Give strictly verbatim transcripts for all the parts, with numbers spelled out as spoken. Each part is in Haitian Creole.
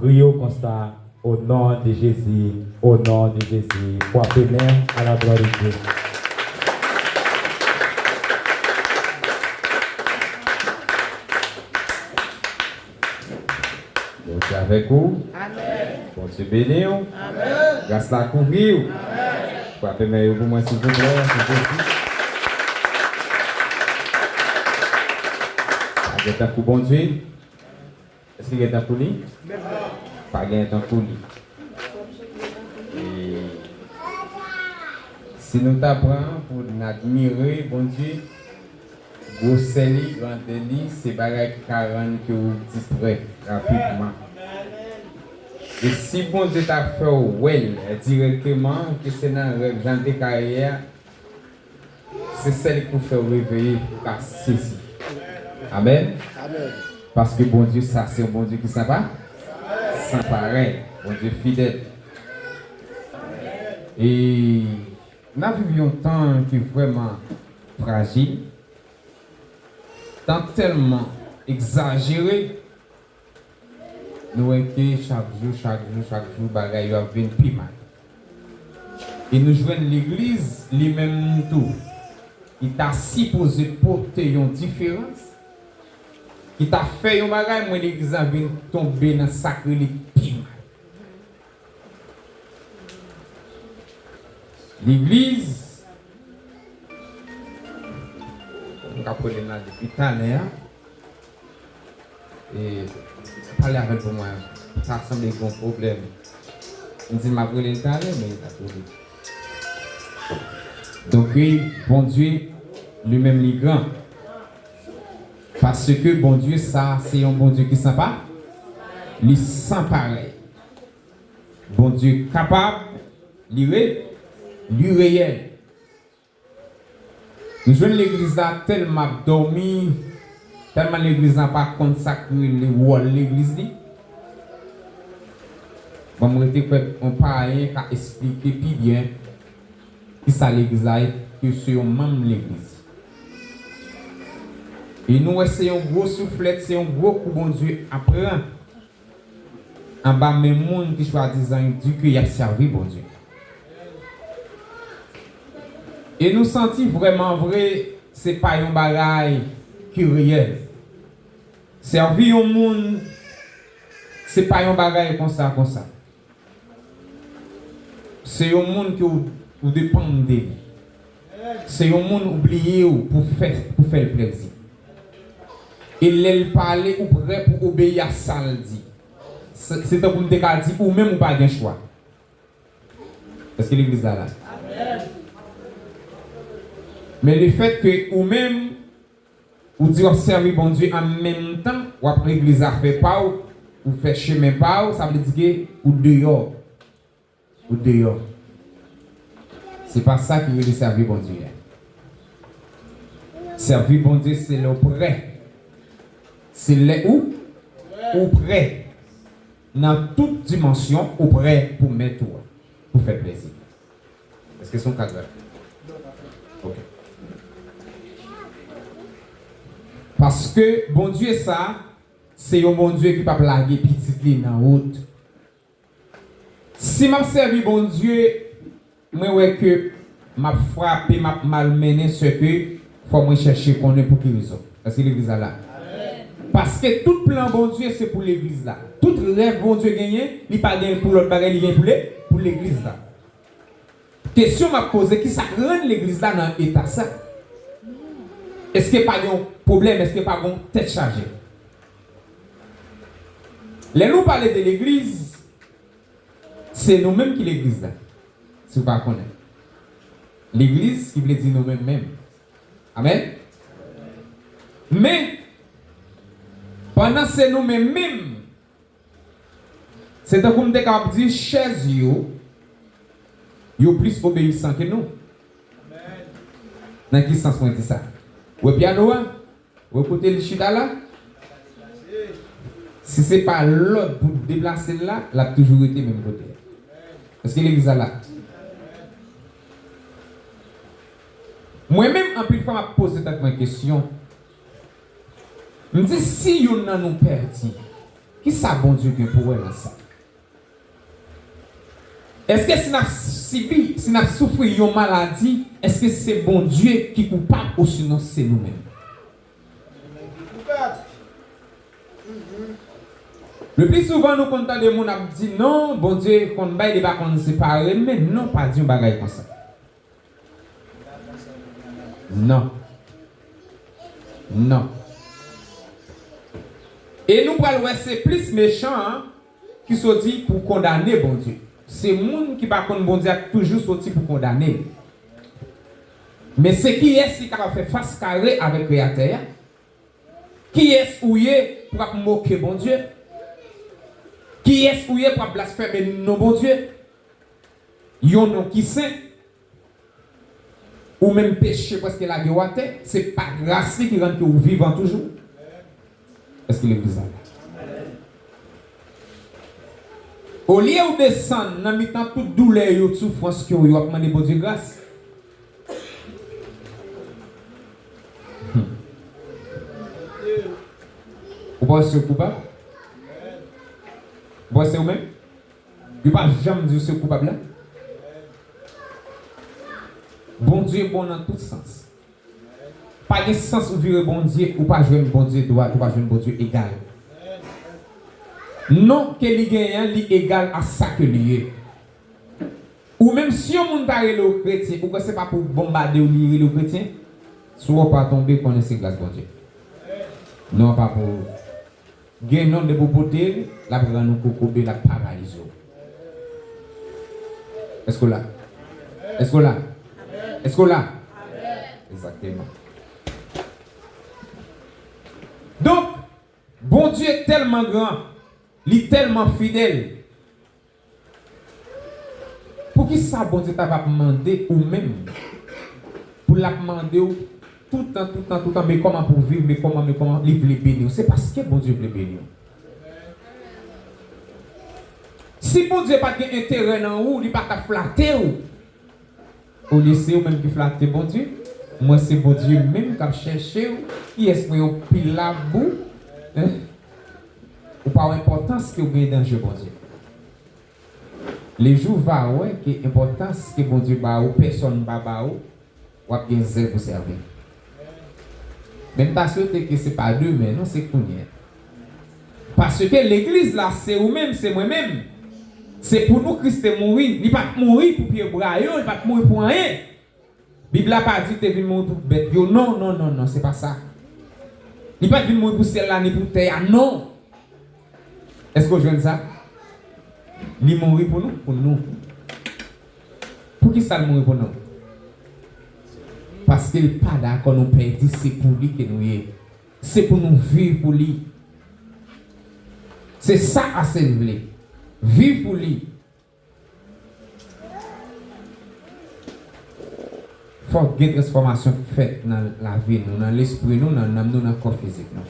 Priye w konsa, au nom de Jésus, au nom de Jésus. Frape men, à la gloire de Dieu. Bondye avèk ou. Amèn. Bondye beni w. Amèn. Gras la kouvri w. Amèn. Frape men yo pou mwen, silvouplè, si posib. Pa gen tankou Bondye. Èske gen tankou li? Pa gen tankou li. E si nou ta pran pou n admire Bondye, gwosè li, grandè li, se bagay ki ka rann ke w distrè rapidman. E si Bondye ta fè w wè l dirèkteman, ke se nan rèv jan l te ka ye a, se sèl pou fè w reveye, ou ka sezi. Amèn. Amèn. Paske Bondye sa, se yon Bondye ki san pa, san parèy. Bondye fidèl. E n ap viv yon tan ki vrèman frajil. Tan tèlman egzajere. Nou wè ke chak jou, chak jou, chak jou, bagay yo ap vin pi mal. E nou jwenn legliz, li menm tou, ki ta sipoze pote yon diferans, ki ta fè yon bagay, men legliz la vin tonbe nan sa k rele pi mal. Legliz, m ka pale la depi talè a. E, pale avè l pou mwen. Sa sanble yon pwoblèm. M di m ap rele l talè, men l ap rele. Donk, wi, Bondye, li menm, li gran. Paske Bondye sa, se yon Bondye ki san pa, li san parèy. Bondye kapab, li re, li reyèl. Nou jwenn legliz la tèlman ap dòmi, tèlman legliz la pa konn sa k rele wòl legliz li. Bon, m rete kwè yon payen ka esplike pi byen kisa legliz la ye, ke se yon manm legliz. E nou wè se yon gwo souflèt, se yon gwo kou Bondye ap pran anba men moun ki swadizan di ke y ap sèvi Bondye. E nou santi vrèman vre, se pa yon bagay ki reyèl. Sèvi yon moun, se pa yon bagay konsa, konsa. Se yon moun ke w, ou depann de li. Se yon moun ou bliye w pou fè, pou fè l plezi. E lè l pale, ou prè pou obeyi a sa l di. Se, se tankou m te ka di, ou menm ou pa gen chwa. Èske legliz la la? Men lefètke ou menm, ou di w ap sèvi Bondye, an menm tan, w ap regle zafè pa w, ou fè chemen pa w, sa vle di ke ou deyò. Ou deyò. Se pa sa ki rele sèvi Bondye a. Sèvi Bondye, se lè w prè. Se lè ou, ou prè. Nan tout dimansyon, ou prè pou mèt ou a, pou fè plezi. Èske se yon ka grav? Ok. Paske Bondye sa, se yon Bondye ki p ap lage pitit li nan wout. Si m ap sèvi Bondye, mwen wè ke m ap frape, m ap malmennen, sèke fò mwen chèche konnen pou ki rezon. Èske legliz la la? Paske tout plan Bondye se pou legliz la. Tout rèv Bondye genyen, li pa genyen pou lòt bagay, li genyen pou le, pou legliz la. Kesyon m ap poze, kisa k rann legliz la nan eta sa? Èske pa gen yon pwoblèm? Èske pa gen yon tèt chaje? Lè nou pale de legliz, se nou menm ki legliz la, si w pa konnen. Legliz ki vle di nou menm menm. Amèn? Men, pandan se nou menm menm, se tankou m te kapab di chèz yo, yo plis obeyisan ke nou. Nan ki sans mwen di sa? Ou wè pyano a? Ou wè kote li chita la? Si se pa lòd pou deplase l la, l ap toujou rete menm kote a. Èske legliz la la? Mwen menm, anpil fwa, m ap poze tèt mwen kesyon. M di, si youn nan nou pèdi, Kisa Bondye gen pou wè nan sa? Èske si n ap sibi, si n ap soufri yon maladi, èske se Bondye ki koupab osinon se nou menm? Le pli souvan, nou konn tande moun ap di, "Non, Bondye konn bay, li pa konn separe m." Men non, pa di yon bagay konsa. Non. Non. E nou pral wè se plis mechan an ki soti pou kondane Bondye. Se moun ki pa konn Bondye a k toujou soti pou kondane l. Men se kiyès ki kapab fè fas kare avèk Kreyatè a? Kiyès ou ye pou ap moke Bondye? Kiyès ou ye pou ap blasfeme non Bondye? Yon non ki sen. Ou menm peche prèske lage w atè, se pa gras li ki rann ke w vivan toujou. Èske legliz la la? Olye w desann nan mitan tout doulè yo, soufrans yo, w ap mande Bondye gras. Hmm. Ou panse w koupab? Ou panse w menm? Yo pa janm di w se koupab la. Bondye bon nan tout sans. Pa gen sans ou vire Bondye, ou pa jwenn Bondye dwat, ou pa jwenn Bondye egal. Non ke li genyen an, li egal a sa ke li ye. Ou menm, si yon moun ta rele w kretyen, ou kwè se pa pou bonbade w li rele w kretyen? Si w pa tonbe, konnen se gras Bondye. Non, pa pou ou. Gen non depi w pote l, l ap rann ou kokobe, l ap paralize w. Èske w la? Èske w la? Èske w la? Egzakteman. Donk, Bondye tèlman gran, li tèlman fidèl. Poukisa Bondye ta p ap mande ou menm, pou l ap mande w toutan, toutan, toutan, men kòman pou w viv, men kòman, men kòman, li vle beni w? Se paske Bondye vle beni w. Si Bondye pa t gen enterè nan ou, li pa t ap flate w. Olye se ou menm ki flate Bondye, mwen se Bondye menm k ap chèche w. Kiyès mwen yon pil labou? Hein? Ou pa wè enpòtans ke w genyen nan je Bondye. Le jou w va wè ke enpòtans ke Bondye ba ou, pèsonn pa ba ou, w ap gen zèl pou sèvi. Men m ta swete ke se pa demen, non, se kounye a. Paske legliz la, se ou menm, se mwen menm. Se pou nou Kris te mouri. Li pa t mouri pou pyebwa yo, li pa t mouri pou anyen. Bib la pa di te vin mouri pou bèt yo. Non, non, non, non, se pa sa. Li pa t vin mouri pou syèl la ni pou tè a, non. Èske w jwenn sa? Li mouri pou nou, pou nou. Poukisa l mouri pou nou? Paske l pa dakò nou pèdi, se pou li ke nou ye. Se pou nou viv pou li. Se sa Asen vle. Viv pou li. Fòk gen transfòmasyon k fèt nan lavi nou, nan lespri nou, nan nanm nou, nan kò fizik nou.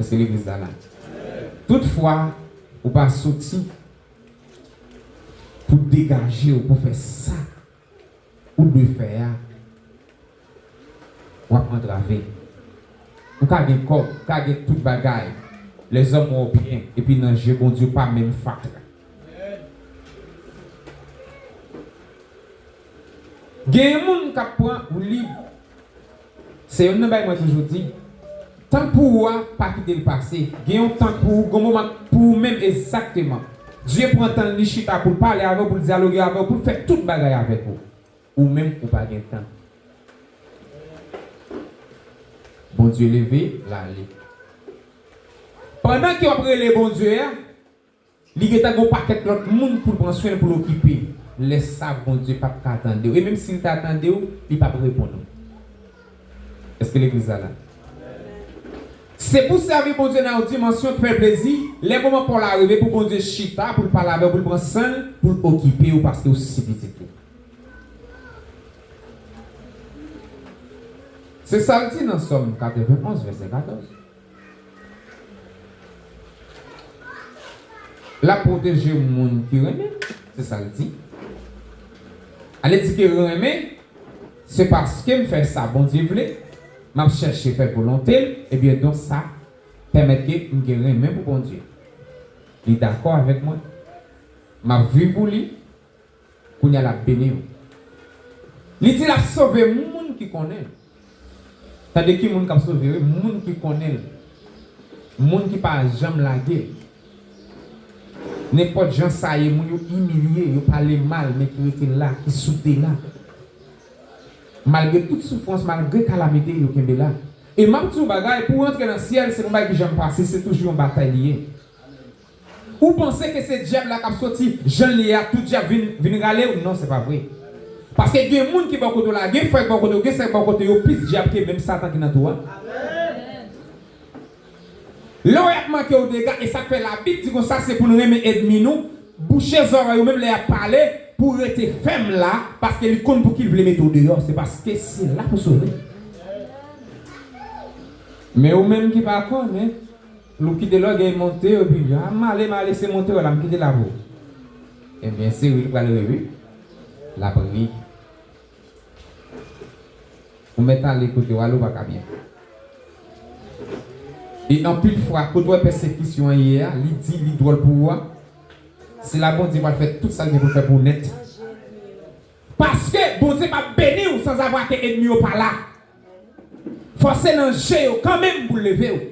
Èske legliz la la? Toutfwa, ou pa soti pou degaje w, pou fè sa ou dwe fè a, w ap antrave. Ou ka gen kòb, ou ka gen tout bagay. Lèzòm wè w byen, epi nan je Bondye w pa menm fatra. Gen moun k ap pran ou lib. Se youn nan bagay mwen toujou di. Tan pou ou a, pa kite l pase. Gen yon tan pou ou, gen yon moman pou ou menm egzakteman. Dye pran tan li chita pou l pale avè w, pou l dyaloge avè w, pou l fè tout bagay avèk ou. Ou menm, ou pa gen tan. Bondye leve, l ale. Pandan ke w ap rele Bondye a, li gentan gen yon pakèt lòt moun pou l pran swen, pou l okipe. Lè sa, Bondye p ap ka tande w. E menm si l ta tande w, li p ap reponn ou. Èske legliz la la? Se pou sèvi Bondye nan yon dimansyon k fè l plezi. Lè moman pa w la rive pou Bondye chita, pou l pale avè w, pou l pran swen l, pou l okipe w paske w se pitit li. Se sa l di nan Sòm katrevenn onz, vèsè katòz. L ap pwoteje moun ki renmen, se sa l di. Ale di ke renmen, se paske m fè sa Bondye vle, m ap chèche fè volonte l, ebyen, donk, sa pèmèt ke m gen renmen pou Bondye. Li dakò avèk mwen. M ap viv pou li. Kounye a l ap beni w. Li di l ap sove moun ki konnen l. Tande ki moun k ap sove wi, moun ki konnen l. Moun ki pa janm lage l. Nenpòt jan sa ye, moun yo imilye, yo pale mal, men ki rete la, ki soude la. Malgre tout soufrans, malgre kalamite, yo kenbe la. E m ap di w bagay, pou w rantre nan syèl, se yon bagay ki janm pase, se toujou yon batay li ye. Ou panse ke se dyab la k ap soti, jan l ye a, tout dyab vin, vin rale w? Non, se pa vre. Paske gen moun ki bò kote w la, gen frè k bò kote w, gen sè k bò kote w, yo plis dyab ke menm Satan ki nan tou a. Lè w y ap manke w dega, e sa k fè Labib di konsa, se pou n renmen ènmi nou, bouche zòrèy ou menm lè y ap pale, pou w rete fèm la, paske li konn pou ki l vle mete w deyò, se paske se la pou sove. Men ou menm ki pa konnen, Lou kite lògèy monte, epi, a, m ale, m ale, se monte w la, m kite la pou ou. Ebyen, se ri l pral ri, wi. L ap ri. Ou mèt ale kote w ale, ou pa ka byen. E anpil fwa, kote w wè pèsekisyon an ye a, li di, li dwòl pou ou a, se la Bondye pral fè tout sa l gen pou l fè pou ou nèt. Paske Bondye p ap beni w sanzavwa ke ènmi yo pa la. Fò se nan je yo kanmenm pou l leve w.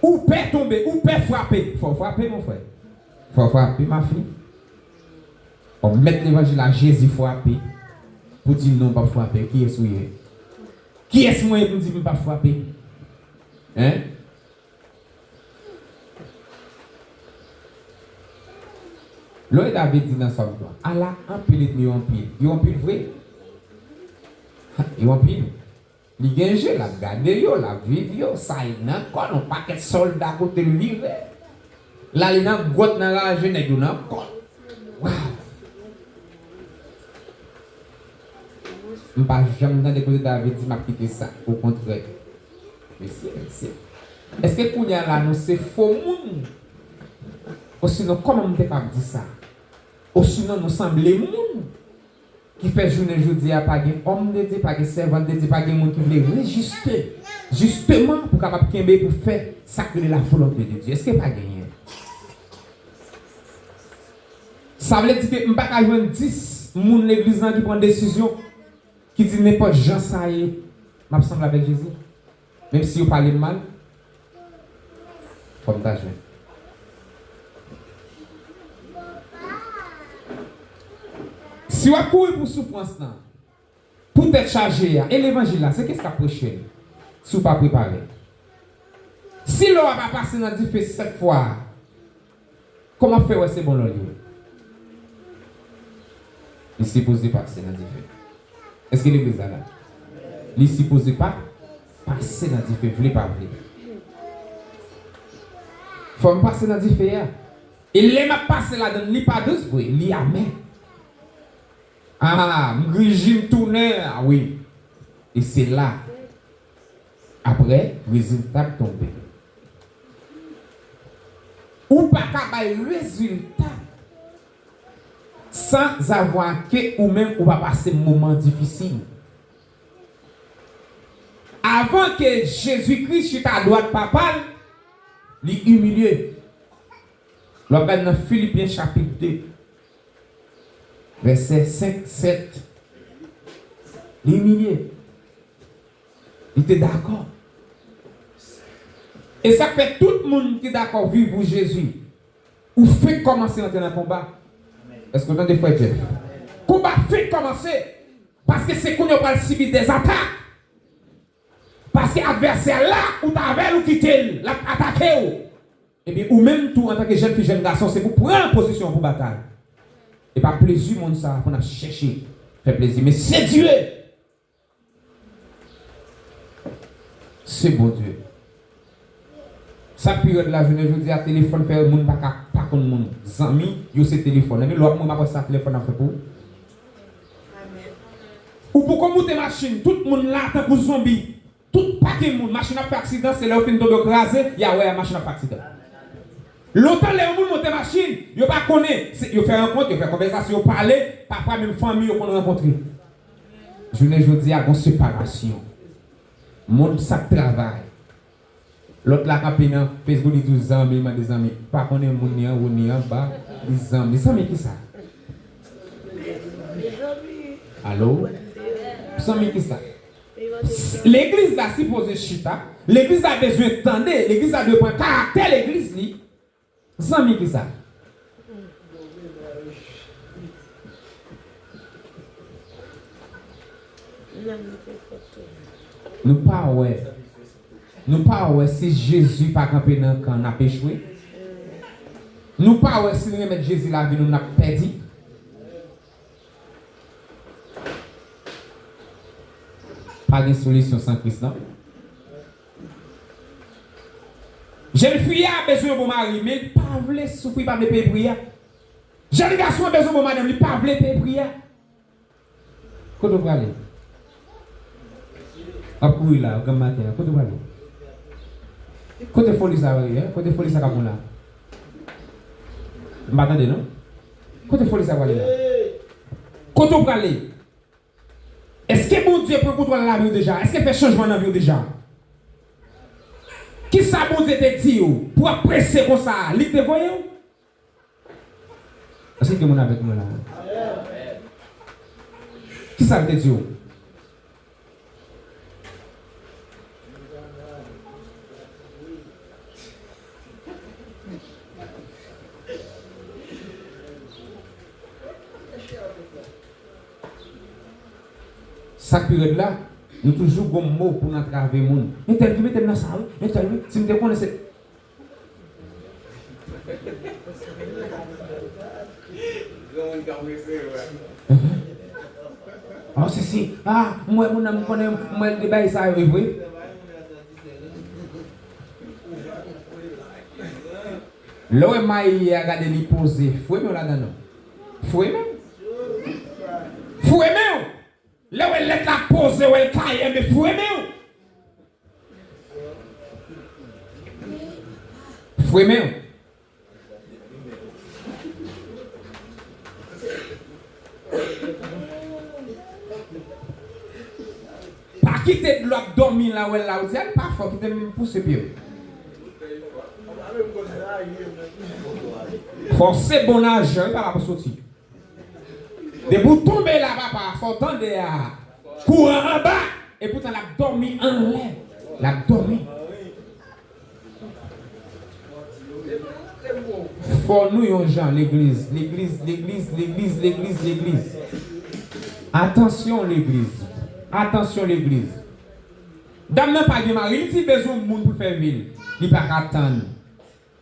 Ou pè tonbe, ou pè frape. Fò w frape, mon frè. Fò w frape, ma fi. Fò w mèt levanjil la, Jezi frape. Pou di non, m p ap frape. Kiyès ou ye? Kiyès mwen ye pou m di m p ap frape? Hein? Lè w David di nan Sòm twa, ala anpil ènmi yo anpil. Yo anpil vre. Yo anpil. Li gen je, l ap gade yo, l ap viv yo, sa e nan kò l, yon pakèt sòlda kote l vire. L ale nan gwòt, nan raje, nèg yo nan kò l. Waw! M pa janm tande kote David di, "M ap kite sa." Okontrè. Mesye, mesye. Èske kounye a la, nou se fo moun? Osinon, kòman m te kab di sa? Osinon, nou sanble moun ki fè jounen jodi a pa gen òm de Dye, pa gen sèvant de Dye, pa gen moun ki vle rejiste, jisteman, pou kapab kenbe, pou fè sa k rele la volonte de Dye. Èske pa genyen? Sa vle di ke m pa ka jwenn dis moun legliz lan ki pran desizyon, ki di nenpòt jan sa ye, m ap sanble avèk Jezi. Menm si yo pale m mal, fò m ta jwenn. Si w ap kouri pou soufrans lan, pou tèt chaje a, e levanjil la, se kiyès k ap preche l? Si w pa prepare. Si lò a pa pase nan dife sèt fwa a, kòman fè wè se bon lò li ye? Li sipoze pase nan dife. Èske legliz la la? Li sipoze pa pase nan dife, vle pa vle. Fò m pase nan dife a. E lè m ap pase ladan l, li pa dous vre, li amè. Ah, m griji, m tounen, ah wi. E se la, apre, rezilta k tonbe. Ou pa ka bay rezilta sanzavwa ke ou menm ou pa pase moman difisil. Avan ke Jezikri chita adwat Papa l, li imilye. Lè w ap gade nan Filipyen chapit de, vèsè senk, sèt, li imilye. Li te dakò. E sa k fè tout moun ki dakò viv pou Jezi, ou fenk kòmanse antre nan konba. Èske w tande, frè Jeff? Konba fenk kòmanse. Paske se kounye a w pral sibi dèzatak. Paske advèsè a la, ou t avè l, ou kite l, l ap atake w. Ebyen, ou menm tou, antanke jèn fi, jèn gason, se pou pran pozisyon pou batay. E pa plezi moun sa a pou n ap chèche fè plezi. Men se Dye! Se Bondye. Sa k pi rèd la, jounen jodi a, telefòn fè moun pa ka pa konn moun. Zanmi, yo se telefòn. Ebyen, lè w ap mouri, m ap wè sa telefòn ap fè pou ou. Ou poko moute machin, tout moun la tankou zonbi. Tout pakèt moun, machin ap fè aksidan, se lè yo fin tonbe yo kraze, y a wè machin ap fè aksidan. Lontan lè yon moun monte machin, yo pa konnen, se, yo fè rankont, yo fè konvèsasyon, yo pale, pafwa menm fanmi yo konn rankontre. Jounen jodi a, gon separasyon. Moun sa k travay, Lòt la kanpe nan Facebook, li di w zanmi, li mande zanmi. Pa konnen moun li anwo, li anba, li zanmi. Zanmi kisa? Alo? Zanmi kisa? Legliz la sipoze chita. Legliz la bezwen tande. Legliz la dwe pran karaktè legliz li. Zanmi kisa? Nou pa wè. Nou pa wè si Jezi pa kanpe nan kan, n ap echwe? Nou pa wè si n remèt Jezi lavi nou, n ap pèdi? Pa gen solisyon san Kris, non. Jèn fi a bezwen yon bon mari, men li pa vle soufri, li pa vle peye pri a. Jèn gason an bezwen yon bon madanm, li pa vle peye pri a. Kote w prale? W ap kouri la, w granm maten an. Kote w prale? Kote foli sa a ye? Kote foli sa k ap bon la? M pa tande, non? Kote foli sa a prale la? Kote w prale? Èske Bondye pran kontwòl lavi w deja? Èske l fè chanjman nan vi w deja? Kisa Bondye te di w pou w ap prese konsa a? Li te voye w? Èske gen moun avèk mwen la? Kisa l te di w? Sa k pi rèd la, nou toujou gon mo pou n antrave moun. Entèl ki mete m nan sa wi, entèl wi, si m te konnen se. Granmoun k ap rese, wè. Enhen. Ah, si, si. Ah, m wè moun nan, m konnen, m wè l te bay sa yo, e vre. Lè w wè mayi a, gade li poze, foure men w ladan non. Foure men w. Foure men w. Lè w wè lèt la poze, w wè l kaye, enben foure men w. Foure men w. Pa kite dlo ap dòmi la, w wè l la, ou di, "A, li pa fò, kite m pouse pye m." Fò w se bon najan, wi, papa, pou soti. Depi w tonbe la, papa, fò w tande a. Kouran anba, epoutan l ap dòmi anlè. L ap dòmi. Fò nou yon jan, legliz, legliz, legliz, legliz, legliz, legliz. Atansyon, legliz. Atansyon, legliz. Dam nan pa gen mari, li di l bezwen moun pou l fè vi l. Li pa ka tann.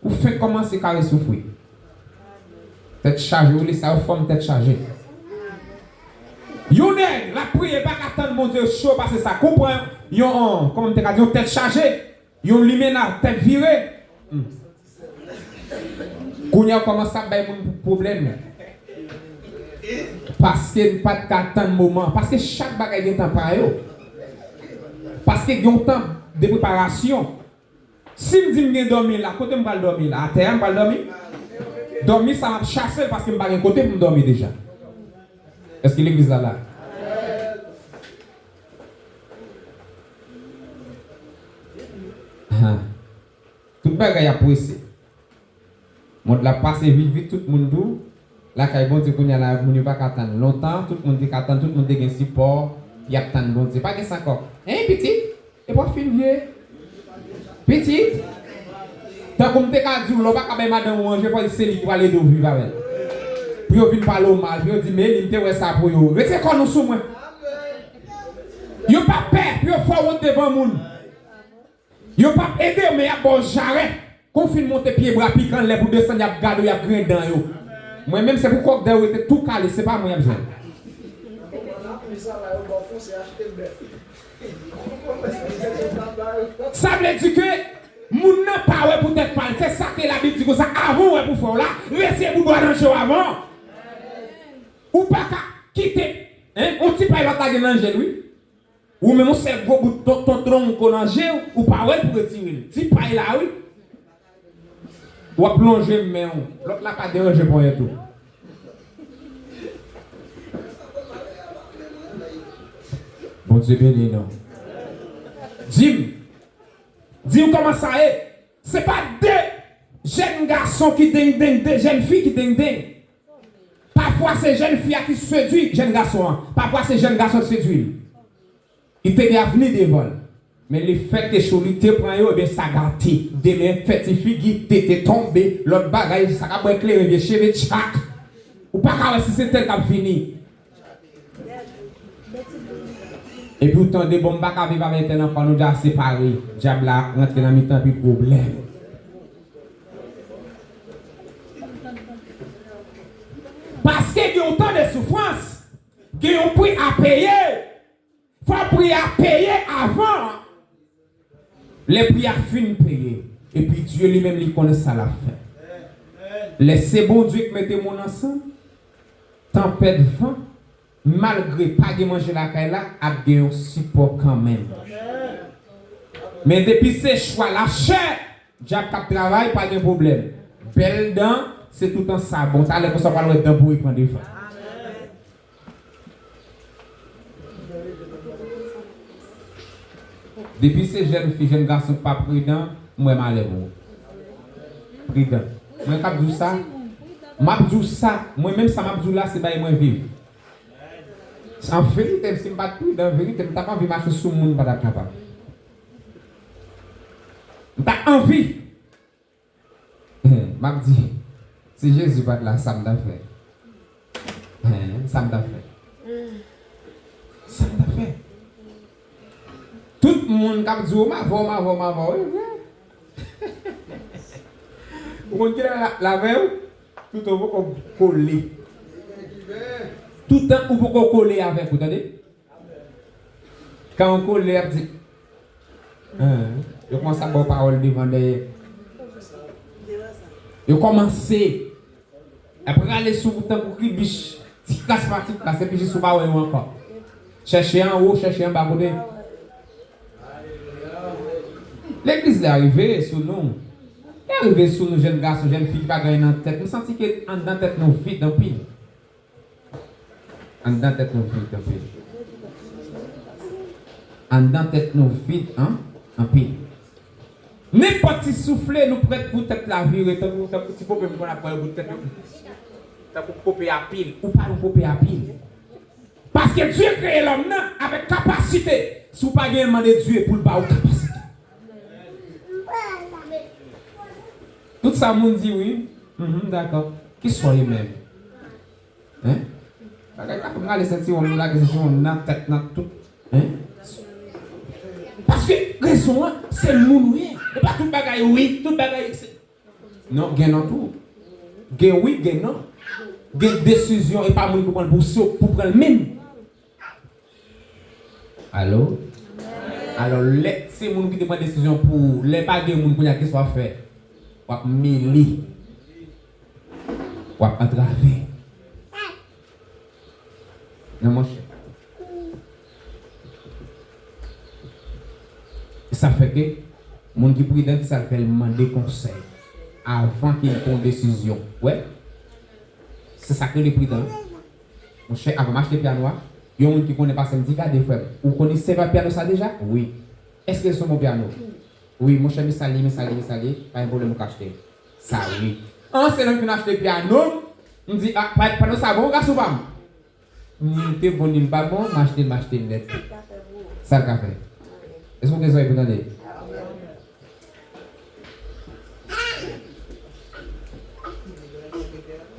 Ou fenk kòmanse kare soufri. Tèt chaje, ou lese yo fanm tèt chaje. Yon nèg, l ap priye, pa ka tann Bondye, cho pase sa. Konprann yon, kòman m te ka di, yon tèt chaje. Yon limena, tèt vire. Hmm. Kounye a, w kòmanse ap bay moun pwoblèm. Paske n pa t ka tann moman. Paske chak bagay gen tan pa yo. Paske gen yon tan de preparasyon. Si m di m gen dòmi la, kote m pral dòmi la? Atè a m pral dòmi? Dòmi sa m ap chase l paske m pa gen kote pou m dòmi deja. Èske legliz la la? Ahan. Tout bagay ap prese. Mond la ap pase vit vit, tout moun tou. Lakay Bondye kounye a la, moun yo pa ka tann lontan, tout moun te ka tann, tout moun te gen sipò, y ap tann Bondye. Pa gen sa ankò. Hein, pitit? Epi w ap fin vye. Pitit? Tankou m te ka di w, lè w pa ka bay madanm ou manje, fò se li ki pral ede w viv avè l. Pou yo vin pale w mal, pou yo di, "Men li, m te wè sa pou yo." Retire kò nou sou mwen. Yo p ap pè pou yo fè w wont devan moun. Yo p ap ede w, men y ap ba w jarèt. Kon w fin monte pye bwa pikan, lè pou desann, y ap gade w, y ap griyen dan yo. Mwen menm, se pou kòk dèyè w rete tou kale, se pa mwen y ap jwenn. Sa vle di ke moun nan pa wè pou tèt pa l. Se sa ke Labib di konsa, avan w wè pou frè w la, retire boudwa nan je w avan. Ou pa ka kite, hein, yon ti pay pa t lage nan je l, wi. Ou menm yon sèl gwo bout ton, ton tronko nan je w, ou pa wè l pou retire l. Ti pay la, wi. W ap lonje men w. Lòt la pa deranje ponyèt ou. Bondye beni nou. Di m, Di w kòman sa ye. Se pa de jèn gason ki dengdeng, de jèn fi ki dengdeng. Pafwa se jèn fi a ki sedwi jèn gason an. Pafwa se jèn gason ki sedwi l. Li te gen avni devan l. Men lefètke Choli te pran yo, ebyen sa gate. Demen fè ti figi, tete tonbe, lòt bagay, sa k ap bwè kleren, vye cheve tchak. Ou pa ka wè si se tèl k ap vini. Epi w tande, bon, m pa ka viv avèk tèl ankò, nou deja separe. Dyab la rantre nan mitan, epi pwoblèm. Paske gen yon tan de soufrans, gen yon pri a peye. Fò pri a peye avan. Lè pri a fin peye, epi Dye li menm li konnen sa l ap fè. Lè se Bondye k mete moun ansanm, tanpèt, van, malgre pa gen manje lakay la, ap gen yon sipò kanmenm. Men depi se chwa lachè, dyab k ap travay, pa gen pwoblèm. Bèl dan, se toutan sa bon. Talè konsa w pral wè dan pouri pran devan. Depi se jèn fi, jèn gason k pa pridan, m wè malè pou ou. Pridan. Mwen k ap di w sa, m ap di w sa, mwen menm sa m ap di w la, se bagay mwen viv. An verite, si m pa t pridan, an verite, m t ap anvi mache sou moun, m pa t ap kapab. M t ap anvi. M ap di, si Jezi pa t la, sa m t ap fè? Sa m t ap fè? Sa m t ap fè? Tout moun k ap di w, m avè w, m avè w, m avè w, wi, vre. Ou konn kilè l avè w? Toutan ou poko kole. Toutan ou poko kole avèk ou, tande? Kan yo kole, y ap di, yo kòmanse ap ba w pawòl devan dèyè. Yo kòmanse ap rale sou ou tankou kribich, ti kras pa ti kras, epi jis ou pa wè yo ankò. Chèche anwo, chèche anba kote. Legliz la rive sou nou. Li rive sou nou, jèn gason, jèn fi ki pa gen anyen nan tèt. M santi ke anndan tèt nou vid anpil. Anndan tèt nou vid anpil. Anndan tèt nou vid an, anpil. Nenpòt ti soufle, nou prèt pou tèt la vire, tankou, tankou ti pope m konn ap pran yo bout tèt yo. Tankou pope a pil. Ou pa yon pope a pil. Paske Dye kreye lòm nan avèk kapasite. Si w pa genyen l, mande Dye pou l ba w kapasite. Tout sa moun di wi. Mhm, dakò. Ki swa ye menm? Hein? Bagay ka fè m rale sentiwon m, nou lage sentiwon m nan tèt, nan tout. Hein? Paske rezon an, se moun ou ye. E pa tout bagay wi, tout bagay se. Non, gen non tou. Gen wi, gen non. Gen desizyon, e pa moun pou pran l pou se w k pou pran l menm. Alo? Alò, lè se moun ki te pran desizyon pou ou, lè pa gen moun kounye a, kisa w ap fè? W ap mele. W ap antrave. Non, monchè. Sa fè ke moun ki pridan, kisa l fè? L mande konsèy avan ke l pran yon desizyon. Wè? Se sa k rele pridan. Monchè, avan m achte pyano a, yon moun ki konnen pase m di, "Gade, frè m, ou konn istwa pyano sa deja?" "Wi." "Èske se yon bon pyano?" "Wi." "Monchè, men sa l ye, men sa l ye, men sa l ye, pa gen pwoblèm, ou ka achte sa." "Wi." An, se lè m fin achte pyano m, m di, "A, pa, pyano sa bon, gason pa m." Ni l te bon, ni l pa bon, m achte l, m achte l nèt. Sa l ka fè? Èske w gen zòrèy pou tande?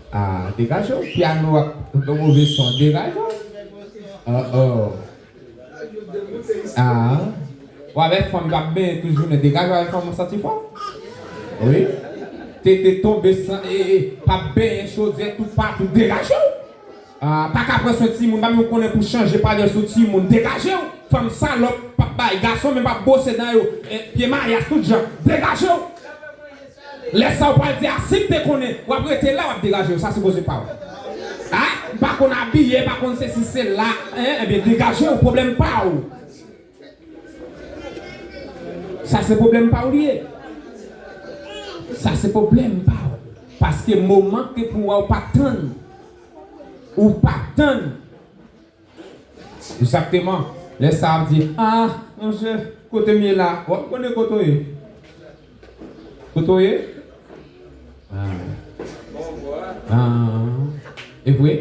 Ah, degaje w. Pyano ap yon move son. Degaje w. Oh, oh. Ah. W avèk fanm k ap benyen tout jounen. Degaje w avèk fanm ou santi fò. Wi. Tete tonbe san, e, e, p ap benyen chodyè toupatou. Degaje w. Ah, pa ka pran swen timoun, pa menm konnen pou chanje panyòl sou timoun. Degaje w! Fanm salòp, p ap bay gason, men p ap bwose dan yo. Eh, pye mayas, tout jan. Degaje w! Lè sa w pral di, "A, si m te konnen," w ap rete la, w ap degaje w. Sa sipoze pa w. Ah, m pa konn abiye, pa konn sesi, sela. Hein, ebyen, degaje w, pwoblèm pa w. Sa se pwoblèm pa w li ye. Sa se pwoblèm pa w. Paske moman ke pou w pa tann. Ou pa tann. Egzakteman. Lè sa ap di, "Ah, monchè, kote m ye la?" W ap konnen kote w ye. Kote w ye? Ah. Ah. E vre?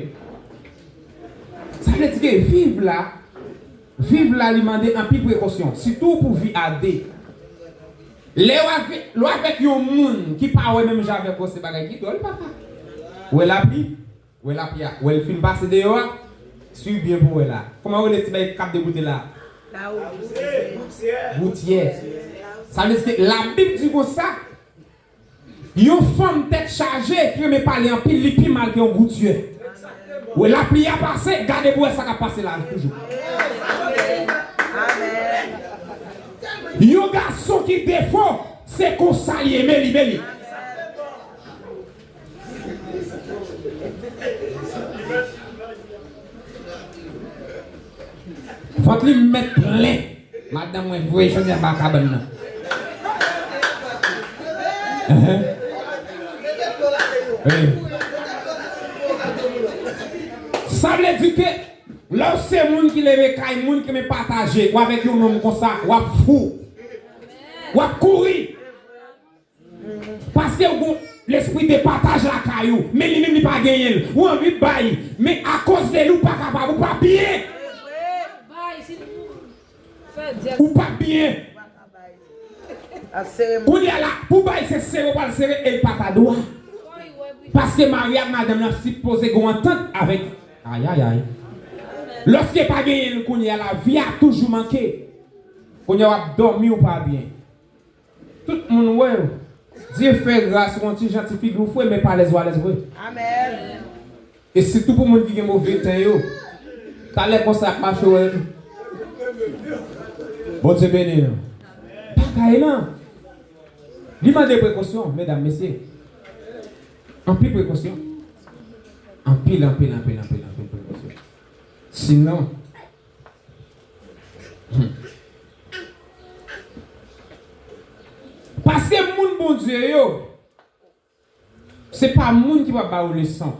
Sa vle di ke viv la, viv la li mande anpil prekosyon, sitou pou vi a de. Lè w avè-, lè w avèk yon moun ki pa wè menm jan avèk ou, se bagay ki dwòl, papa. Wè lapli, wè lapli a, wè l fin pase deyò a, swiv byen pou wè la. Kòman yo rele ti bagay k ap degoute la? Lawoudyè. Goutyè. Sa vle di ke Labib di konsa, yon fanm tèt chaje ki renmen pale anpil, li pi mal ke yon goutyè. Wè lapli a pase, gade pou wè sa k ap pase la toujou. Yon gason ki defo, se konsa li ye, men li, men li. Vant li mèt plen. Madanm mwen voye jodi a ba kabann nan. Enhen. Wi. Sa vle di ke lè w se moun ki leve kay moun ki renmen pataje, w avèk yon nonm konsa, w ap fou. W ap kouri. Paske w gon lespri de pataj lakay ou, men li menm li pa genyen l. Ou anvi bay, men akoz de li ou pa kapab, ou pa byen. Ou pa byen. Kounye a la, pou bay se sere w pral sere e l pa ta dwa. Paske mari ak madanm nan sipoze gon antant avèk. Ayayay. Lòske pa genyen l kounye a la, vi a toujou manke. Kounye a w ap dòmi ou pa byen. Tout moun wè w. Dye fè gras ou yon ti jan ti figi w fre, men pa alèz ou alèz vre. Amèn. E sitou pou moun ki gen move ten yo. Talè konsa ap mache wè nou. Bondye beni nou. Bagay lan. Li mande prekosyon, medam, mesye. Anpil prekosyon. Anpil, anpil, anpil, anpil, anpil prekosyon. Sinon, Paske moun Bondye yo, se pa moun ki pral ba yo leson.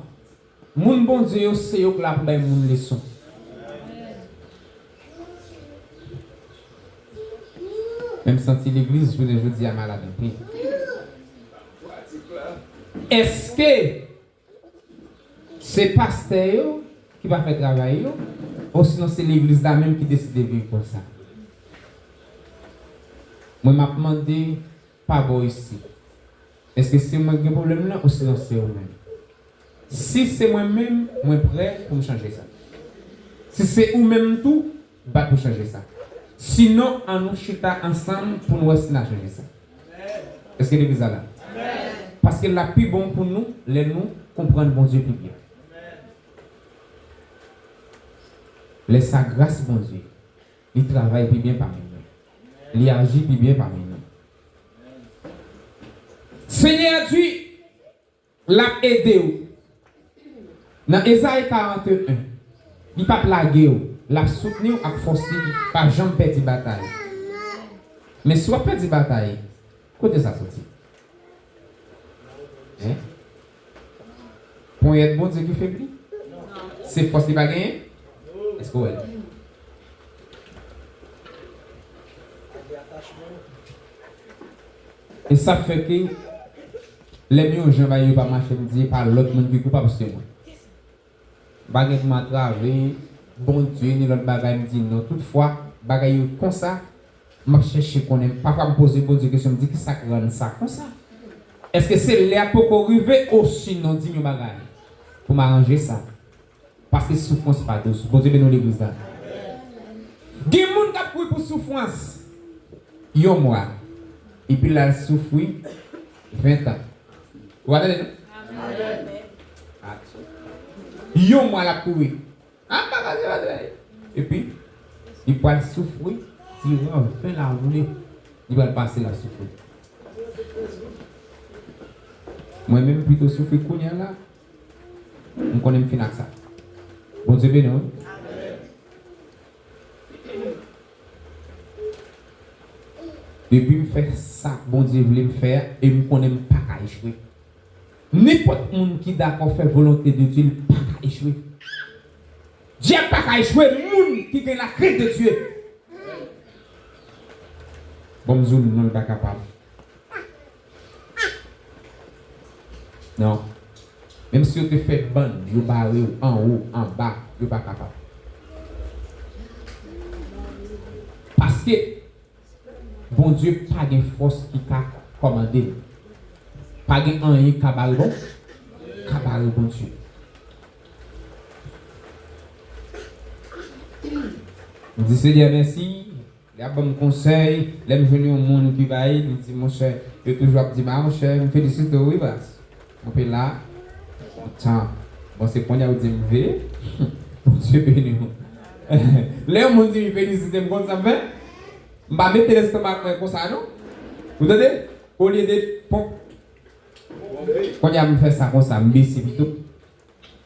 Moun Bondye yo, se yo k la pou bay moun leson. Men m santi legliz jounen jodi a malad anpil. Èske Se pastè yo ki pa fè travay yo, osinon se legliz la menm ki deside viv konsa? Mwen m ap mande pa bò isit. Èske se mwen ki gen pwoblèm nan osinon se ou menm? Si se mwen menm, mwen prè pou m chanje sa. Si se ou menm tou, bat pou chanje sa. Sinon, ann nou chita ansanm pou n wè si n a chanje sa. Èske legliz la la? Paske l ap pi bon pou nou lè nou konprann Bondye pi byen. Lè sa, gras Bondye, li travay pi byen pami nou. Li aji pi byen pami nou. Senyè a di, l ap ede w. Nan Ezayi karannde en, li p ap lage w, l ap soutni w ak fòse w, pa janm pèdi batay. Men si w ap pèdi batay, kote sa soti? Hein? Ponyèt Bondye ki febli? Se fòs li pa genyen? Èske w wè l? E sa fè ke lè m yon jan bagay yo pa mache, m di, e pa lòt moun ki koupab, se mwen. M pa gen pou m antrave Bondye ni lòt bagay, m di non. Toutfwa, bagay yo konsa, m ap chèche konnen. Pafwa, m poze Bondye kesyon, m di, kisa k rann sa konsa? Èske se lè a poko rive, osinon di m yon bagay pou m aranje sa? Paske soufrans pa dous. Bondye beni w legliz la. Gen moun k ap kouri pou soufrans yon mwa, epi l al soufri ven tan. Ou pa tande non? Yon mwa l ap kouri. Ah, pa pase, pa pase. Epi, li pral soufri diran ven lane. Li pral pase l ap soufri. Mwen menm, m pito soufri kounye a la. M konnen m fin ak sa. Bondye beni w. Depi m fè sa Bondye vle m fè a, e m konnen m pa ka echwe. Nenpòt moun ki dakò fè volonte de Dye, li pa ka echwe. Dyab pa ka echwe, moun ki gen lakrent de Dye. Bon, m di w non, l pa kapab. Non. Menm si yo te fè bann, yo bare w anwo, anba, yo pa kapab. Paske Bondye pa gen fòs ki ka kòmande l. Pa gen anyen k ka bare bon, ka bare Bondye. M di Senyè mèsi, li ap ban m konsèy, lè m jwenn yon moun ki bay, li di, monchè, yo toujou ap di m, a monchè, m felisite w wi baz. Kanpe la, tan. Bon, se kounye a ou di m veye. Bondye beni w. Lè yon moun di m felisite m, konn sa m fè? M pa mete lestomak mwen konsa non. Ou tande? Olye de pon. Kounye a m fè sa konsa, m bese pito.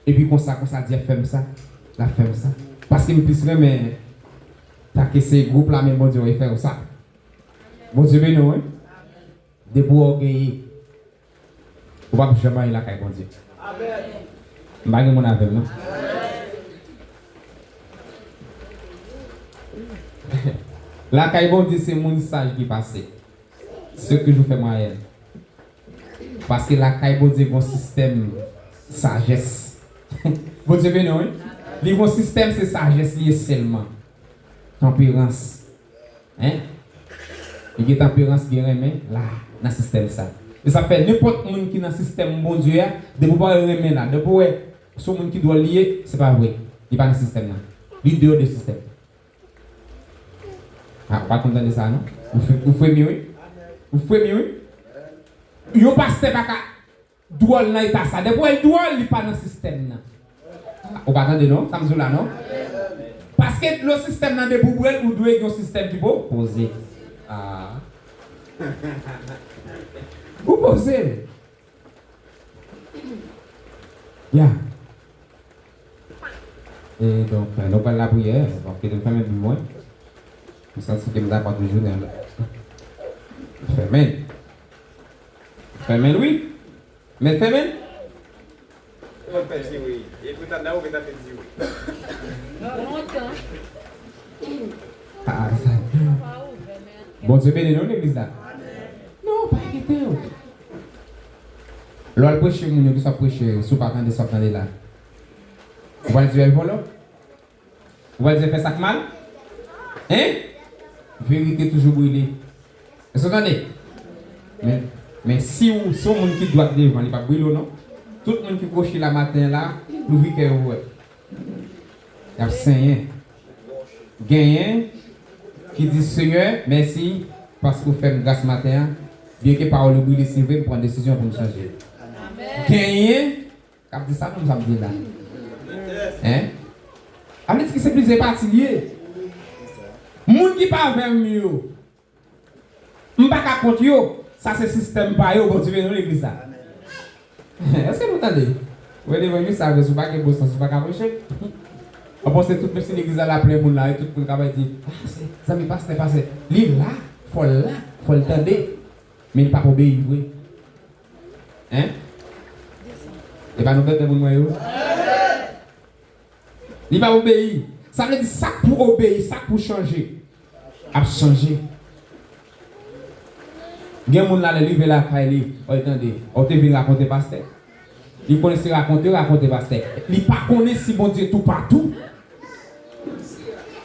Epi konsa, konsa, Dye fè m sa, l ap fè m sa. Paske m plis renmen ta ke se gwoup la, men Bondye wè fè w sa. Bondye beni w, wi. Depi w ògeye, ou p ap janm anyen lakay Bondye. M pa gen moun avè m, non. Lakay Bondye, se moun saj ki pase. Se ki jou fè mwayèn. Paske lakay Bondye gon sistèm sajès. Bondye beni w, wi. Li gon sistèm, se sajès li ye sèlman. Tanperans. Hein? Li gen tanperans, gen renmen, la, nan sistèm sa. E sa fè nenpòt moun ki nan sistèm Bondye a, depi w pa wè renmen la, depi w wè se yon moun ki dwòl li ye, se pa vre. Li pa nan sistèm nan. Li deyò de sistèm. Ah, ou pa konn tande sa, non? Ou fre-, ou fremi, wi. Ou fremi, wi. Yon pastè pa ka dwòl nan eta sa. Depi w wè l dwòl, li pa nan sistèm nan. Ah, ou pa tande, non? Sa m di w la, non? Paske lo sistèm nan, depi w wè l, ou dwe gen yon sistèm ki po-, poze. Ah. Ou poze. Ya. E donk, nou pral lapriyè. Donk, kite m fèmen Bib mwen. M santi ke m dakò toujou nan fèmen. Fèmen, wi. Men fèmen. Mwen fè di wi. E pou tande ou mwen ta fè di wi. Lontan. Ah, sa. Bondye beni nou, legliz la. Non, pa enkyete w. Lè w al preche moun yo, kisa w ap preche yo, si w pa tande sa w ap tande la? Ou pral di yo vòlò? Ou pral di yo fè sa k mal? Hein? Verite toujou brile. Èske w tande? Men, men si w se yon moun ki dwat devan, li p ap brile w non. Tout moun ki kwochi la maten an la, louvri kè yo pou wè. Y ap senyen. Genyen ki di, Senyè, mèsi paske w fè m gras maten an. Byenke pawòl yo brile, se vre, m pran desizyon pou m chanje. Genyen k ap di sa, moun sa ap di la. Hein? Sa vle di ki se plizyè pati l ye. Moun ki pa avè m yo, m pa ka kont yo. Sa se sistèm pa yo. Bondye beni nou, legliz la. Èske nou tande? Wè devan legliz sa vre, si w pa gen bon sans, ou pa ka preche. Ou panse tout, menm si legliz la la plen moun la, e tout moun ka bay di, ah, se zanmi pastè, pastè. Li la, fò l la, fò l tande. Men li p ap obeyi vre. Hein? E pa nou bèbè moun mwen yo? Li pa obeyi. Sa vle di sa k pou obeyi, sa k pou chanje, ap chanje. Gen moun la, lè l rive lakay li, ou tande, ou te vin rakonte pastè. Li konnen se rakonte, rakonte pastè. Li pa konnen si Bondye toupatou.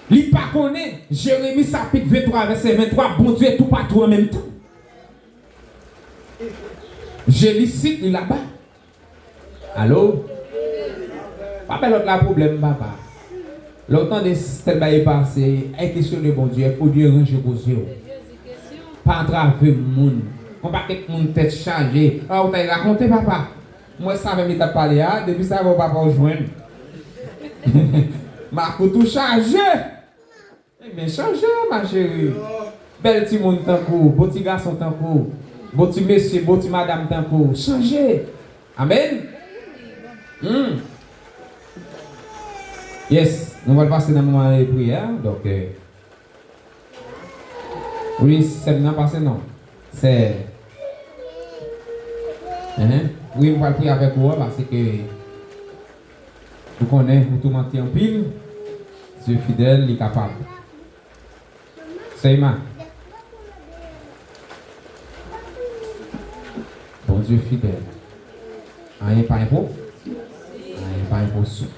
Li pa konnen Jeremi chapit venntwa, vèsè venntwa, Bondye toupatou an menm tan. Je l'ici, li laba. Alo? Pa bay lòt la pwoblèm, papa. Lè w tande tèl bagay pase, al kesyone Bondye, èske w dwe ranje koze w? Pa antrave moun. Yon pakèt moun tèt chaje. A, ou t al rakonte, papa. M wè sa menm li t ap pale a, depi sa vre w papa w jwenn. Makout ou chaje. Ebyen, chanje, ma chérie. Bèl timoun tankou w, bon ti gason tankou w, bon ti mesye, bon ti madanm tankou w. Chanje. Amèn. Hmm. Yes, nou pral pase nan moman de priyè. Donk, euh, wi, sè m nan pase non. Sè. Enhen. Wi, m pral priye avèk ou an, paske ou konnen, ou toumante anpil. Dye fidèl, li kapab. Sè Ima. Bondye fidèl. Anyen pa enpo-, anyen pa enposib.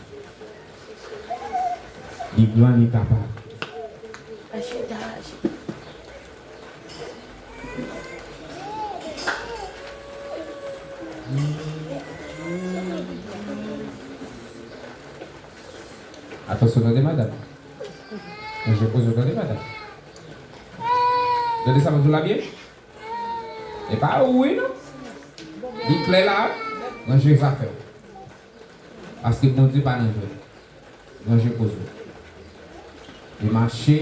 Li gran, li kapab. Atansyon, tande madanm. Mwen, je poze, tande madanm. Tande sa m ap di w la byen? E pa ou wi non. Li klè la, ranje zafè w. Paske Bondye pa nan jwèt. Ranje koze w. E mache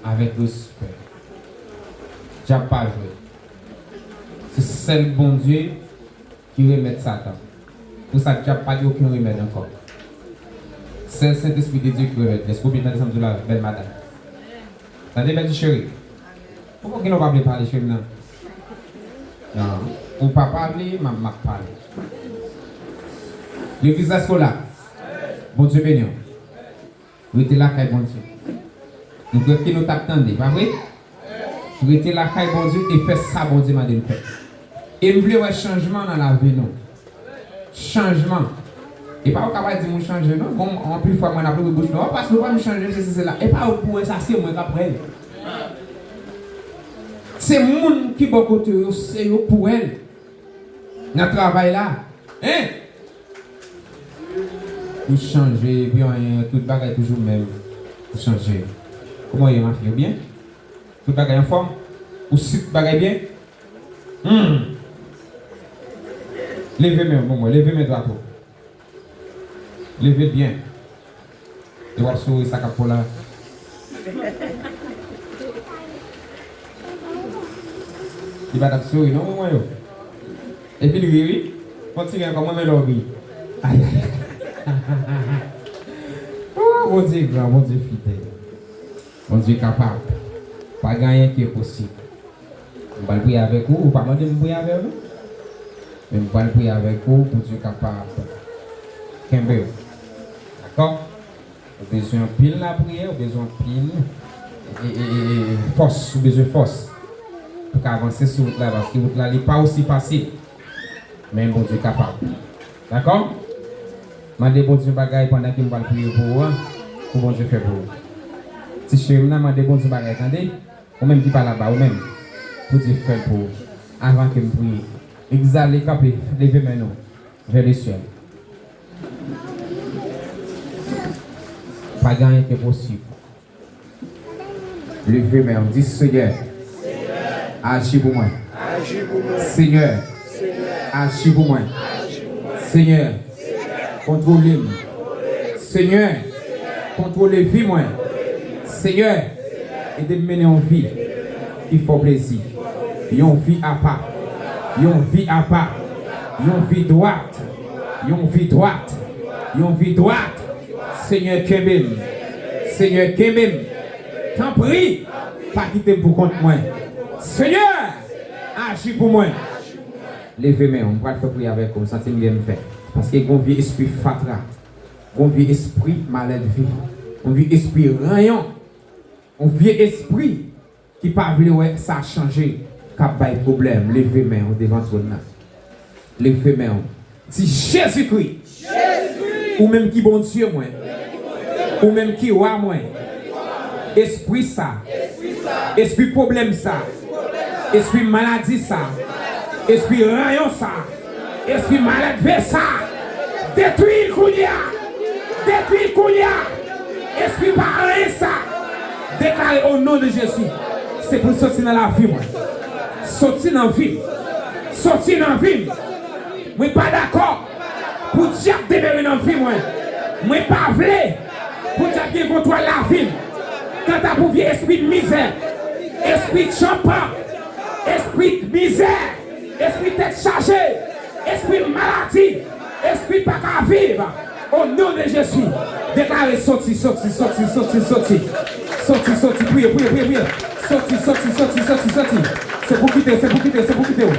avèk respè. Dyab pa jwèt. Se sèl Bondye ki remèt Satan. Pou sa, dyab pa gen okenn remèd ankò. Sèl Sentespri de Dye ki remèt. Èske w byen tande sa m di w la, bèl madanm? Tande, bèl ti cheri. Poukò gen lè w pa vle pale, cheri m nan? Non. Ou pa pale, m ap, m ap pale. Legliz la, èske w la? Bondye beni w. Rete lakay Bondye. Nou kwè ke nou t ap tande, pa vre? Rete lakay Bondye e fè sa Bondye mande n fè. E m vle wè chanjman nan lavi nou. Chanjman. E pa ou ka pral di moun chanje non. Bon, anpil fwa mwen ap louvri bouch nou, "Oh, pastè, ou pa m chanje, sesi, sela." E pa ou k pou wè sa, se mwen k ap wè l. Se moun ki bò kote w yo, se yo k pou wè l. Nan travay la. Hein? Ou chanje, epi anyen, tout bagay toujou menm. Ou chanje. Kòman w ye, mafi? Ou byen? Tout bagay anfòm? Ou si tout bagay byen? Hmm. Leve men w pou mwen, leve men dwat ou. Leve l byen. E w ap souri sa k ap pou la. Li pa t ap souri non pou mwen yo. Epi l ri wi. Fò ti ri ankò, mwen men lè w ri. Ay, ay, ay. Oh, Bondye gran, Bondye fidèl. Bondye kapab. Pa gen anyen ki enposib. M pral priye avèk ou, ou pa mande m priye avè w non. Men m pral priye avèk ou, Bondye kapab. Kenbe w. Dakò? Ou bezwen anpil lapriyè, ou bezwen anpil e, e, e, e, fòs, ou bezwen fòs. Pou ka avanse sou wout la, paske wout la, li pa osi fasil. Men Bondye kapab. Dakò? Mande Bondye yon bagay pandan ke m pral priye pou ou an, pou Bondye fè pou ou. Ti cheri m nan, mande Bondye yon bagay, tande? Ou menm ki pa laba, ou menm. Pou Dye fè l pou ou. Avan ke m priye. Legliz la, leve kanpe, leve men nou. Vers le ciel. Pa gen anyen ki enposib. Leve men w, di, Senyè, aji pou mwen. Senyè, aji pou mwen. Senyè, kontwole m. Senyè, kontwole vi mwen. Senyè, ede m mennen yon vi ki fè w plezi. Yon vi apa. Yon vi apa. Yon vi dwat. Yon vi dwat. Yon vi dwat. Senyè, kenbe m. Senyè, kenbe m. Tanpri, pa kite m pou kont mwen. Senyè, aji pou mwen. Leve men w, m pral fè priye avèk ou, m santi m gen m fè. Paske gon vye espri fatra, gon vye espri malèdve, gon vye espri ranyon, gon vye espri ki pa vle wè sa chanje, k ap bay pwoblèm. Leve men w devan twòn nan. Leve men w. Di, Jezikri, ou menm ki Bondye mwen, ou menm ki wa mwen, espri sa, espri pwoblèm sa, espri maladi sa, espri ranyon sa, espri malèdve sa, detwi l kounye a, detwi l kounye a. Espri pa anyen sa, deklare o non de Jezi, se pou l soti nan lavi mwen. Soti nan vi m. Soti nan vi m. Mwen pa dakò pou dyab demere nan vi mwen. Mwen pa vle pou dyab gen kontwòl lavi m. Kanta pou vye espri mizè, espri tchanpan, espri mizè, espri tèt chaje, espri maladi, espri pa ka viv, o non de Jezi, deklare soti, soti, soti, soti, soti. Soti, soti, priye, priye, priye, priye. Soti, soti, soti, soti, soti. Se pou kite w, se pou kite w, se pou kite w.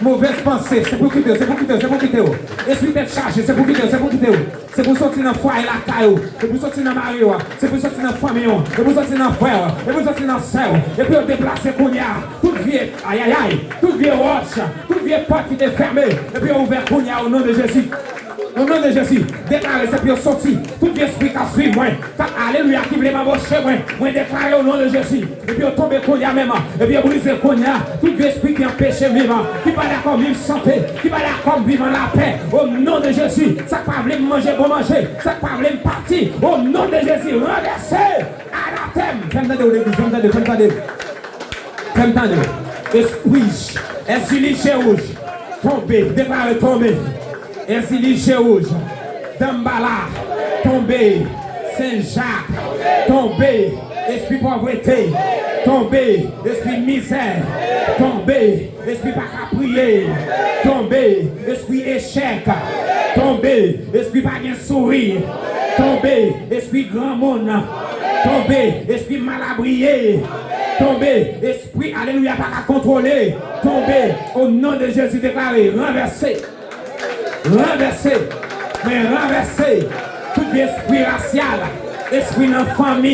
Movèz panse, se pou kite w, se pou kite w, se pou kite w. Espri tèt chaje, se pou kite w, se pou kite w. Se pou soti nan fwaye lakay ou, se pou soti nan mari w, se pou soti nan fanmi w, se pou soti nan frè w, se pou soti nan sè w. Epi yo deplase kounye a, tout vye ayayay, tout vye wòch, tout vye pòt ki te fèmen, epi yo ouvè kounye a o non de Jezi. O non de Jezi, deklare se pou yo soti. Tout vye espri k ap swiv mwen, k ap, alelouya, ki vle anboche mwen, mwen deklare o non de Jezi. Epi yo tonbe kounye a menm. Epi yo brize kounye a. Tout vye espri ki anpeche m viv, ki pa dakò m viv sante, ki pa dakò m viv an lapè. O non de Jezi, sa k pa vle m manje bon manje, sa k pa vle m pati, o non de Jezi, ranvèse. Anatèm. Fè m tande w, legliz, fè m tande, fè m tande. Fè m tande. Espri Èzili je wouj, tonbe, deklare tonbe. Èzili je wouj, Danmbala, tonbe. Sen Jak, tonbe. Espri pòvrete, tonbe. Espri mizè, tonbe. Espri pa ka priye, tonbe. Espri echèk, tonbe. Espri pa gen souri, tonbe. Espri granmoun, tonbe. Espri malabriye, tonbe. Espri, alelouya, pa ka kontwole, tonbe. O non de Jezi, deklare, ranvèse. Ranvèse. Mwen ranvèse tout vye espri rasyal, espri nan fanmi,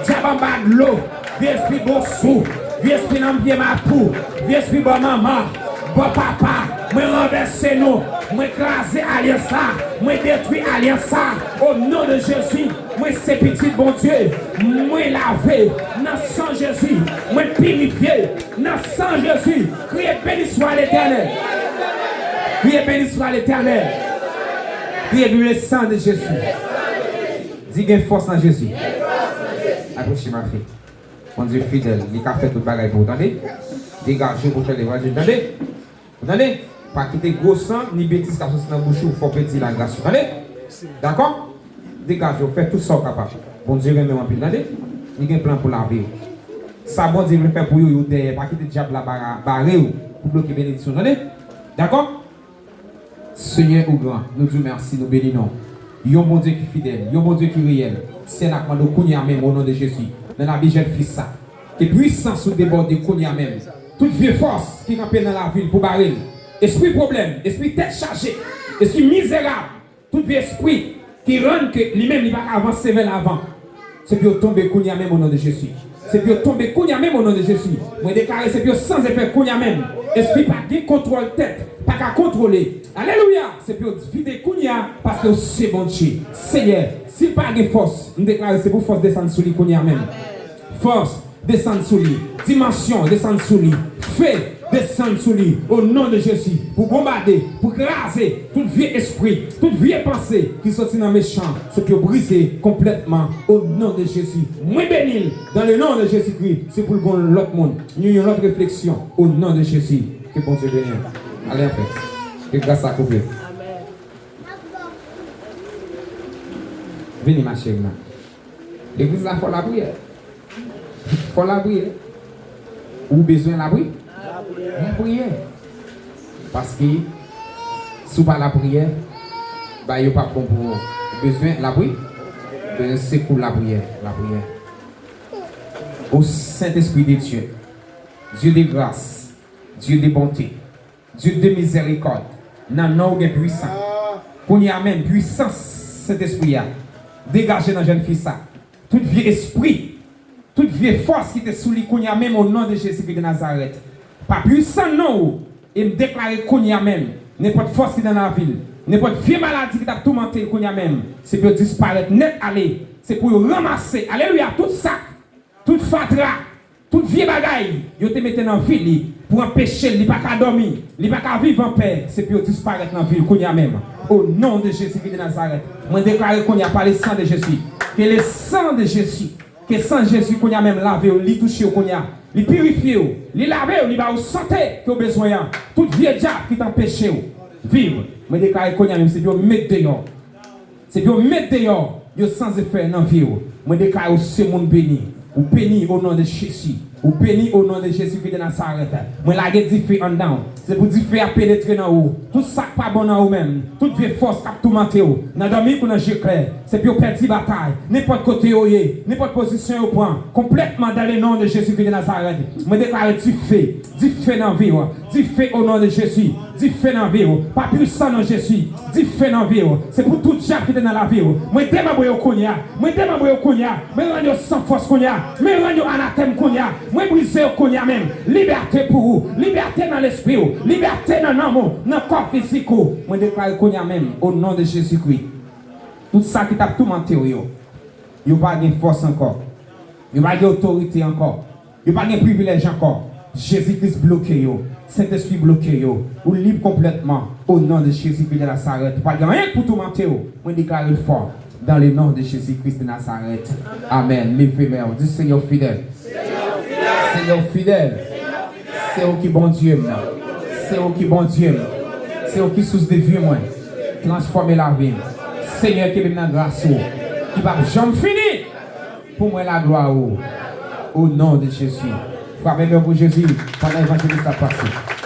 dyab anba dlo, vye espri bosou, vye espri nan pye mapou, vye espri bò manman, bò papa. Mwen ranvèse nou. Mwen kraze alyans la. Mwen detwi alyans la. O non de Jezi, mwen se pitit Bondye. Mwen lave nan san Jezi. Mwen pirifye nan san Jezi. Kriye, béni soit l'Éternel. Kriye, béni soit l'Éternel. Kriye, vive le sang de Jésus. Di, gen fòs nan Jezi. Apwoche, ma fi. Bondye fidèl, li ka fè tout bagay pou ou, tande. Degaje w pou fè levanjil, tande. Ou tande? Pa kite gwo san ni betiz k ap soti nan bouch ou fè w pèdi lagras ou, tande. Dakò? Degaje w, fè tout sa w kapab. Bondye renmen w anpil, tande. Li gen plan pou lavi w. Sa Bondye vle fè pou ou, ou dèyè. Pa kite dyab la bara-, bare w pou bloke benediksyon, tande. Dakò? Senyè, ou gran, nou di w mèsi, nou beni non w. Yon Bondye ki fidèl, yon Bondye ki reyèl. Senyè, n ap mande w kounye a menm, o non de Jezi, nan lavi jèn fi sa, ke pwisans ou debòde kounye a menm. Tout vye fòs ki kanpe nan lavi l pou bare l, espri pwoblèm, espri tèt chaje, espri mizerab, tout vye espri ki rann ke li menm li pa ka avanse vè lavan. Se pou yo tonbe kounye a menm o non de Jezi. Se pou yo tonbe kounye a menm o non de Jezi. Mwen deklare se pou yo san efè kounye a menm. Espri pa gen kontwòl tèt, pa ka kontwole. Alelouya! Se pou yo vide kounye a paske ou se Bondye. Senyè, si l pa gen fòs, m deklare se pou fòs desann sou li kounye a menm. Fòs desann sou li. Dimansyon desann sou li. Fe desann sou li. O non de Jezi. Pou bonbade, pou kraze tout vye espri, tout vye panse ki soti nan mechan. Se pou yo brize konplètman. O non de Jezi. Mwen beni l. Dan le non de Jezi Kri. Se pou l gon lòt moun. Yon, yon lòt refleksyon. O non de Jezi. Ke Bondye beni w. Ale anpè. Ke gras la kouvri w. Vini, ma chérie, la. Legliz la fò lapriyè. Fò lapriyè. Ou bezwen lapri? Lapriyè. Paske si w pa lapriyè, bagay yo p ap bon pou ou. Ou bezwen lapri? Ou bezwen sekou lapriyè. Lapriyè. O Sentespri de Dye, Dye de gras, Dye de bonte, Dye de mizèrikòd, nan non w gen pwisans. Kounye a menm, pwisans Sentespri a degaje nan jèn fi sa. Tout vye espri, tout vye fòs ki te sou li kounye a menm, o non de Jezi Kris de Nazarèt. Pa pwisan non w, e m deklare kounye a menm, nenpòt fòs ki nan lavi l, nenpòt vye maladi ki t ap toumante l kounye a menm, se pou yo disparèt nèt ale, se pou yo ranmase, alelouya, tout sak, tout fatra, tout vye bagay yo te mete nan vi li pou anpeche l, li pa ka dòmi, li pa ka viv anpè, se pou yo disparèt nan vi l kounye a menm. O non de Jezi Kris de Nazarèt, mwen deklare kounye a pa le sang de Jésus, ke le sang de Jésus, ke san Jezi kounye a menm lave w, li touche w kounye a, li pirifye w, li lave w, li ba w sante ke w bezwen an. Tout vye dyab ki t anpeche w viv, mwen deklare kounye a menm se pou yo met deyò. Se pou yo met deyò, yo san efè nan vi w. Mwen deklare w se moun beni. Ou beni o non de Jezi. Ou beni o non de Jezi Kris de Nazarèt. Mwen lage dife anndan w. Se pou dife a penetre nan ou. Tout sa k pa bon nan ou menm, tout vye fòs k ap toumante w, nan dòmi kou nan je klè, Se pou yo pèdi batay, nenpòt kote yo ye, nenpòt pozisyon yo pran, konplètman dans le nom de Jésus-Christ de Nazareth. Mwen deklare dife, dife nan vi w, dife au nom de Jésus, dife nan vi w, pa pwisan non Jezi, dife nan vi w. Se pou tout djab ki te nan lavi w. Mwen demanbre yo kounye a, mwen demanbre yo kounye a, mwen rann yo san fòs kounye a, mwen rann yo anatèm kounye a, mwen brize yo kounye a menm. Libète pou ou, libète nan lespri w, libète nan nanm ou, nan kò fizik ou. Mwen deklare kounye a menm, au nom de Jésus-Christ. Tout sa ki t ap toumante w yo, yo pa gen fòs ankò. Yo pa gen otorite ankò. Yo pa gen privilèj ankò. Jezi Kris bloke yo. Sentespri bloke yo. Ou lib konplètman. Au nom de Jésus-Christ de Nazareth. Ou pa gen anyen pou toumante w. Mwen deklare l fò. Dans le nom de Jésus-Christ de Nazareth. Amèn. Leve men w. Di, Senyè, w fidèl. Senyè, w fidèl. Se ou ki Bondye m. Se ou ki Bondye m. Se ou ki sous de vi mwen. Transfòme lavi m. Senyè, kenbe m nan gras ou ki p ap janm fini. Pou mwen, laglwa ou. Au nom de Jésus. Frape men pou Jezi pandan evanjelis la pase.